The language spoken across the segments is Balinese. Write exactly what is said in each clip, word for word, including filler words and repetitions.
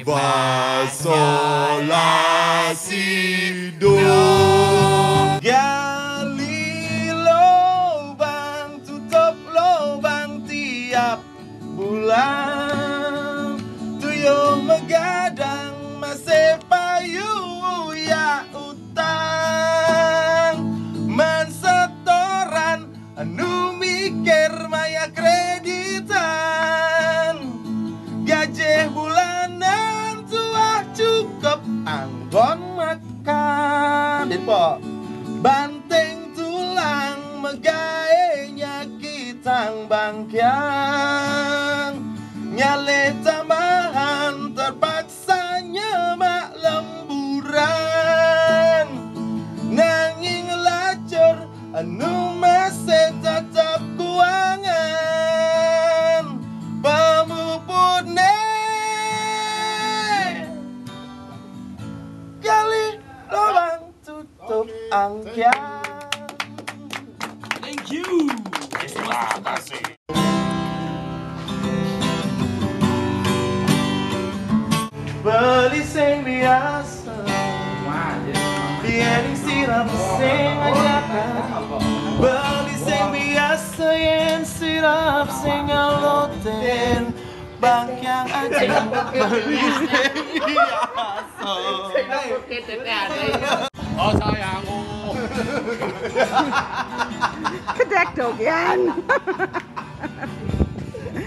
Fa, sol, la, si, do. Gali lobang, tutup lobang tiap bulan. Tuyuh magadang masih payu ya utang. Man setoran anu mikir maya kreditan. Gajih bulanan tuah cukup anggon makan. Din, Pok. Banting tulang magaé nyakitang bangkiang. Nyalih tambahan terpaksa nyemak lemburan. Nanging lacur anu masih tetep kuangan. Pamuputné gali lobang tutup angkiang. Thank you. Beli sing biasa, yén sirep sing ajakan. Beli sing biasa, yén sirep sing ngelotin. Bangkiang aja. Beli sing biasa. Oh, sayangku. Kedék dogian.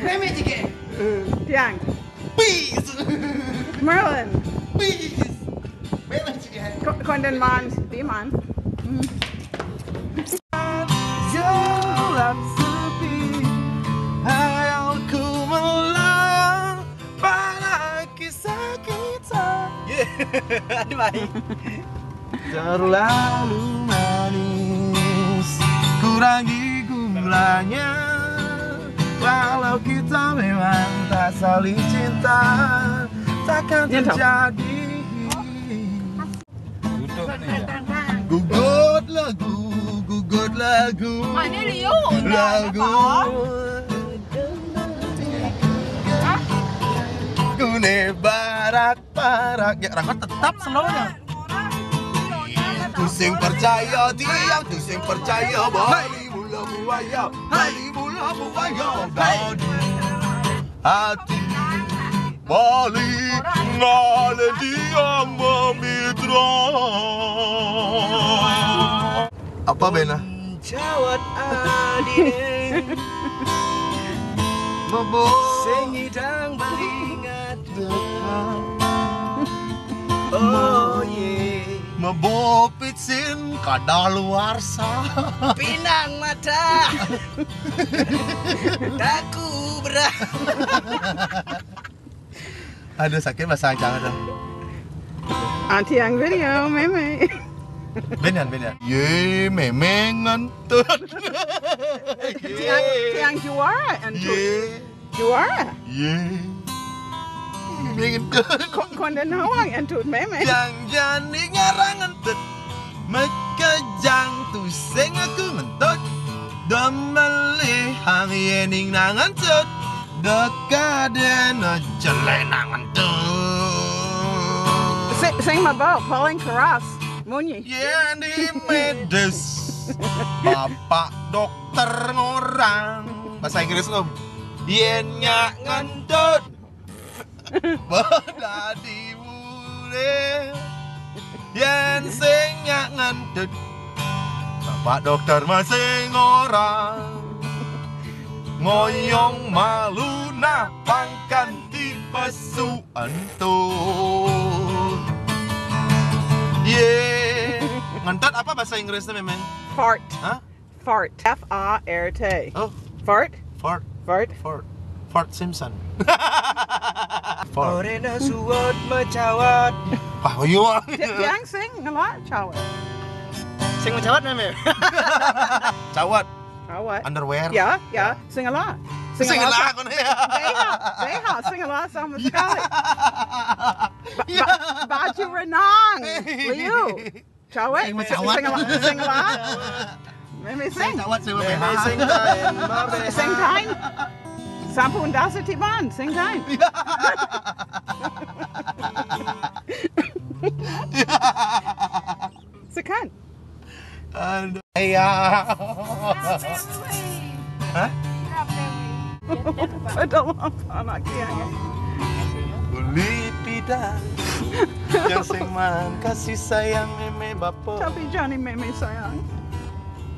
Mémé jigé. Tiang. Peace. Merlin. Peace. Mémé jigé. Ko-, Kondenman, Diman. Hmm. Gelap sepi, hayalku melayang pada kisah kita. Yeah. Aduh, baik. Terlalu manis, kurangi gulanya. Walau kita memang tak saling cinta, takkan terjadi. Duduk nih. Gugut lagu, gugut lagu. Mana Leo? Lagu. Hah? Gune barak-barak. Ya, Rangga tetap slow-nya. Tusing percaya tiang, tusing percaya bali mula buaya, bali mula buaya. Bali hati bali ngalih tiang memitra. Apa, Bena? Jawat adine. Mebo. Sing ngidang bali ngadeg. Oh, yeah. Mebo picin kadaluarsa. Pinang mata. Taku berah. Aduh, sakit bahasa Ancang tuh. Anti yang video, Mémé. Benar, benar. Ye, Mémé ngentut. Tiang, tiang juara ngentut. Ye. Juara. Ye. Mémé ngentut. Ko-, konde nawang ngentut, Mémé. Jang jani ngarang ngentut. Makejang tusing aku ngentut. Demelih hang yening nang ngentut. Dekadena jelé nang ngentut. Sing, sing mabok, paling keras. Munyi. Yén di medis. Bapak dokter ngorang. Bahasa Inggris, Om. Yén nyak ngentut. Bedadi mulih. Yén sing nyak ngentut. Bapak dokter masih ngorang. Ngoyong malu nah pangkan tipesu entut. Ye. Ngentut apa bahasa Inggrisnya, Mémé? Fart. Hah? Fart. F A R T. Oh. Fart. Fart. Fart. Fart. Fart Simpson. Fart. Orena suwet macawat. Wah, iya. Tiang sing ngelak cawat. Sing macawat, Mémé. Cawat. Cawat. Underwear. Ya, ya. Sing ngelak. Sing ngelak, kono ya. Beha, beha, sing ngelak sama sekali. Ba-, ba-, baju renang. Liu. Cawat. Sing macawat. Sing ngelak, sing ngelak. Mémé sing. Sing cawat, sing beha. Sing time. Sampun dasa tiban, sing time. Iya. Ya. Hah? Ada apa anak dia? Uli pidan. Yang sing man kasih sayang meme bapo. Tapi jangan meme sayang.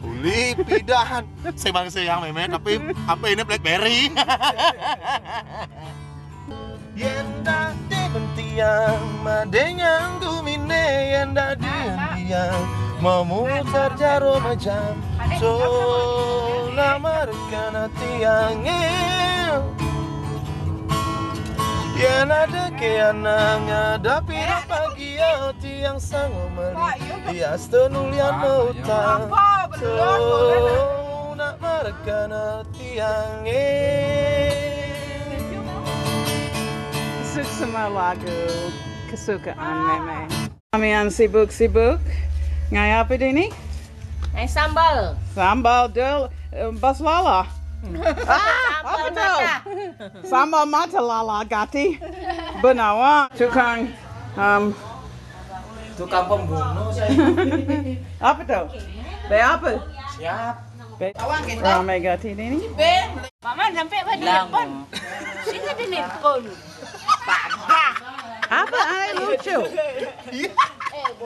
Uli pidan. Sing man kasih sayang meme, tapi apa ini BlackBerry? Yen dadi bentiang madeng anggumine, yen dadi bentiang memutar jarum jam. So nak markan ati angin. Yen ada ke anang adapi pagi ati yang sango meli. Iya, setenulian mau utang. So nak markan ati angin. Suk sama lagu kesukaan meme. Kami ang sibuk-sibuk. Ngai apa dini? Ngai sambal. Sambal del, eh, bas lala. Ah, apa tu? Sambal mata lala gati. Benawa tukang, um, tukang pembunuh saya. Apa tu? Be apa? Siap. Be, rame gati dini. Paman sampai apa telepon? Sini telepon. Apa ane lucu?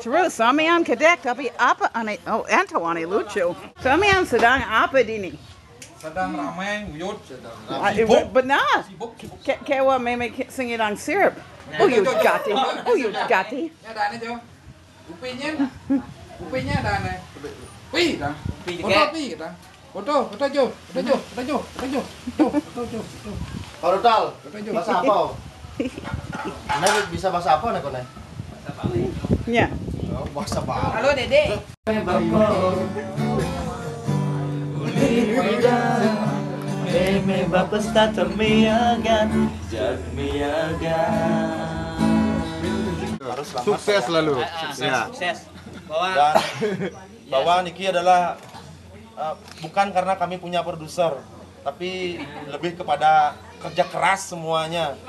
True, samian kedek tapi apa ane, oh, anto ane lucu. Samian sedang apa dini? Sedang ramai, uyut. Sedang ramai. Benar. Sibuk, sibuk. Ke, kewa meme singidang sirup. Uyut gati, uyut gati. Ya, ada ane, Jo. Upinya, upinya ada ane. Pi, dah. Foto, pi, dah. Foto, foto, Jo. Foto, Jo. Foto, Jo. Foto, Jo. Jo, foto, Jo. Foto, Jo. Pak Rutal, foto, Jo. Bahasa apa? Anda bisa bahasa apa nih, Kone? Ya. Oh, bahasa apa? Halo, Dede. Meme bapak starter miagan, jag miagan. Harus selamat, sukses ya. Selalu. Ah, ah, ya. Sukses. Bahwa dan bahwa Niki adalah, eh, bukan karena kami punya produser, tapi lebih kepada kerja keras semuanya.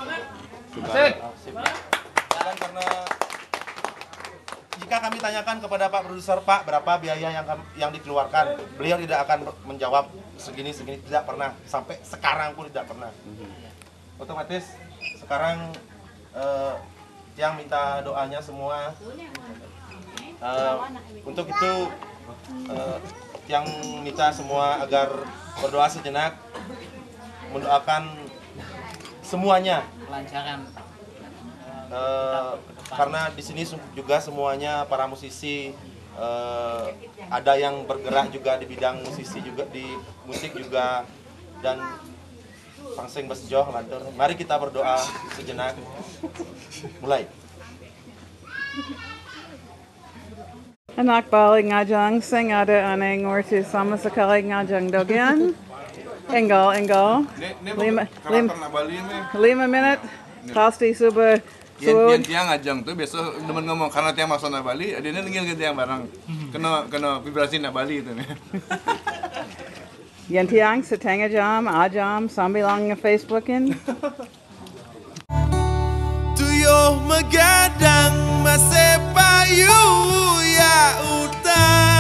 Sip. Bukan karena jika kami tanyakan kepada Pak Produser, "Pak, berapa biaya yang kam-, yang dikeluarkan?" Beliau tidak akan menjawab segini, segini, tidak pernah. Sampai sekarang pun tidak pernah. Otomatis sekarang, eh, yang minta doanya semua. Eh, untuk itu, eh, yang minta semua agar berdoa sejenak, mendoakan semuanya. Kelancaran. Eh, karena di sini su-, juga semuanya para musisi, eh, ada yang bergerak juga di bidang musisi juga, di musik juga, dan pang sing bas joh lantur. Mari kita berdoa sejenak. Mulai. Anak bali ngajang sing ada ane ngorti sama sekali ngajang dogen. Enggal, enggal. Lima, lima, lima minit. Pasti suba. Yen, yen tiang ngajang tu biasa demen ngomong karena tiang masuk nak Bali, dia ni ngil ke tiang barang. Kena, kena vibrasi nak Bali tu ni. Yen tiang setengah jam, ajam sambil ang Facebookin. Tuyuh magadang masih payu ya utai.